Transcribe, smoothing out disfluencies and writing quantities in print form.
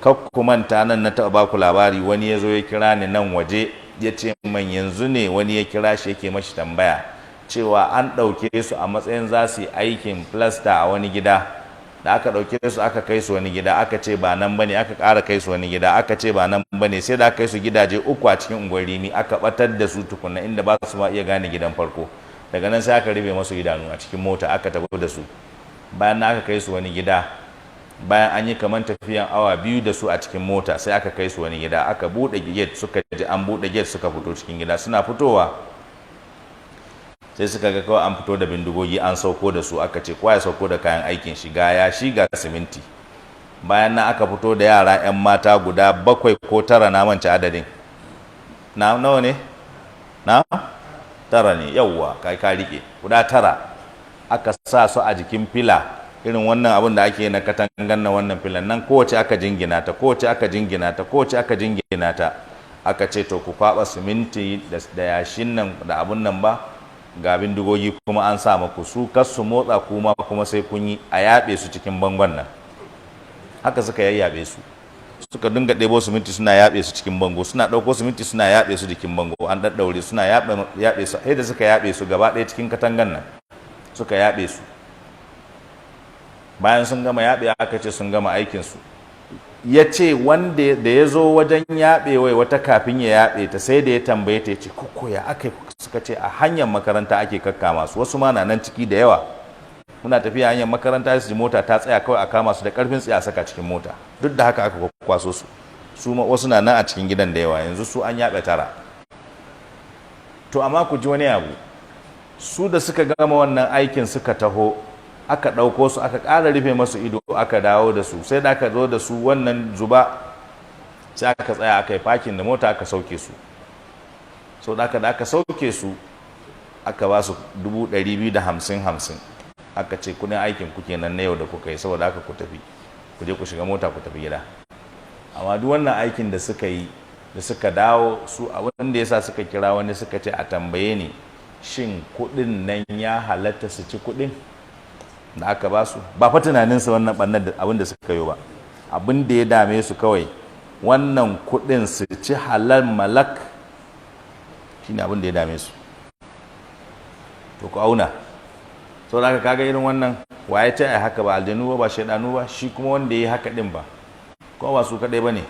Kar manta, nan na taɓa baku labari, wani ya zo ya kira ni nan waje, ya ce man yanzu ne wani ya kira shi yake mashi tambaya cewa an ɗauke su a matsayin za su yi aikin plasta a wani gida. Da aka ɗauke su aka kai su wani gida, aka ce ba nan bane. Aka ƙara kai su wani gida, aka ce ba nan bane. Sai da aka kai su gidaje uku a cikin unguwar Rimi, aka ɓatar da su tukunna, inda ba su ma iya gane gidan farko. Daga nan sai aka rufe masu idanu a cikin mota, aka tafi da su. Bayan na aka kai su wani gida, bayan an yi kamar tafiyan awa 2 da su a cikin mota, sai aka kai su wani gida, aka buɗe gate, suka ji an buɗe gate, suka fito cikin gida. Suna fitowa sai suka ga kawai an fito da bindigogi, an sauko da su. Aka ce kowa ya sauko da kayan aikin shi, ga yashi, ga siminti. Bayan nan aka fito da yara 'yan mata guda bakwai ko tara, na mance adadin. Na nawa ne? Na tara ne. Yauwa, kai ka rike guda tara. Aka sa su a jikin fila, irin wannan abin da ake na katangan na wannan filan nan. Kowace aka jingina ta, kowace aka jingina ta, kowace aka jingina ta. Aka ce, "To, ku kwaba siminti da yashin nan da abun nan ba, ga bindigogi kuma an sa maku su, kas su motsa, kuma kuma sai kun yi a yaɓe su cikin bangon nan." Haka suka yayyabe su, suka dinga ɗebo siminti suna yaɓe su cikin bango, suna ɗauko siminti suna yaɓe su jikin bango. An ɗaɗɗaure, suna yaɓe su, sai da suka yaɓe su gaba ɗaya cikin katangan nan, suka yaɓe su. Bayan sun gama yaɓe, aka ce sun gama aikinsu. Ya ce wanda da ya zo wajen yaɓe wai wata, kafin ya yaɓe ta sai da ya tambaye ta, ya ce, "Kuko ya aka yi?" Suka ce a hanyar makaranta ake kakkama su, wasu ma na nan ciki da yawa. Muna tafiya hanyar makaranta, su ji mota ta tsaya, kawai a kama su da karfin tsiya saka cikin mota. Duk da haka aka kwaso su. Su ma wasu na nan a cikin gidan da yawa. Yanzu su an yaɓe tara. To, amma ku ji wani abu. Su da suka gama wannan aikin suka taho, aka ɗauko su, aka ƙara rufe masu ido, aka dawo da su. Sai da aka zo da su wannan Zuba, sai aka tsaya, aka yi fakin da mota, aka sauke su. So da aka sauke su, aka ba su 250,000 50. Aka ce, "Kudin aikin ku kenan na yau da kuka yi, saboda haka ku tafi, ku je ku shiga mota ku tafi gida." Amma duk wannan aikin da suka yi, da suka dawo su, abin da yasa suka kira wani, suka ce a tambaye ni, shin kudin nan ya halatta su ci kudin da aka ba su? Ba fa tunaninsa wannan ɓannar da abin da suka yi ba. Abin da ya dame su kawai, wannan kudin su ci halal malak, shine abin da ya dame su. To, ku auna. Sau da aka kaga irin wannan, waye ce ai haka? Ba aljanu ba, ba shaidanu ba, shi kuma wanda ya yi haka din ba, kuma ba su kadai ba ne.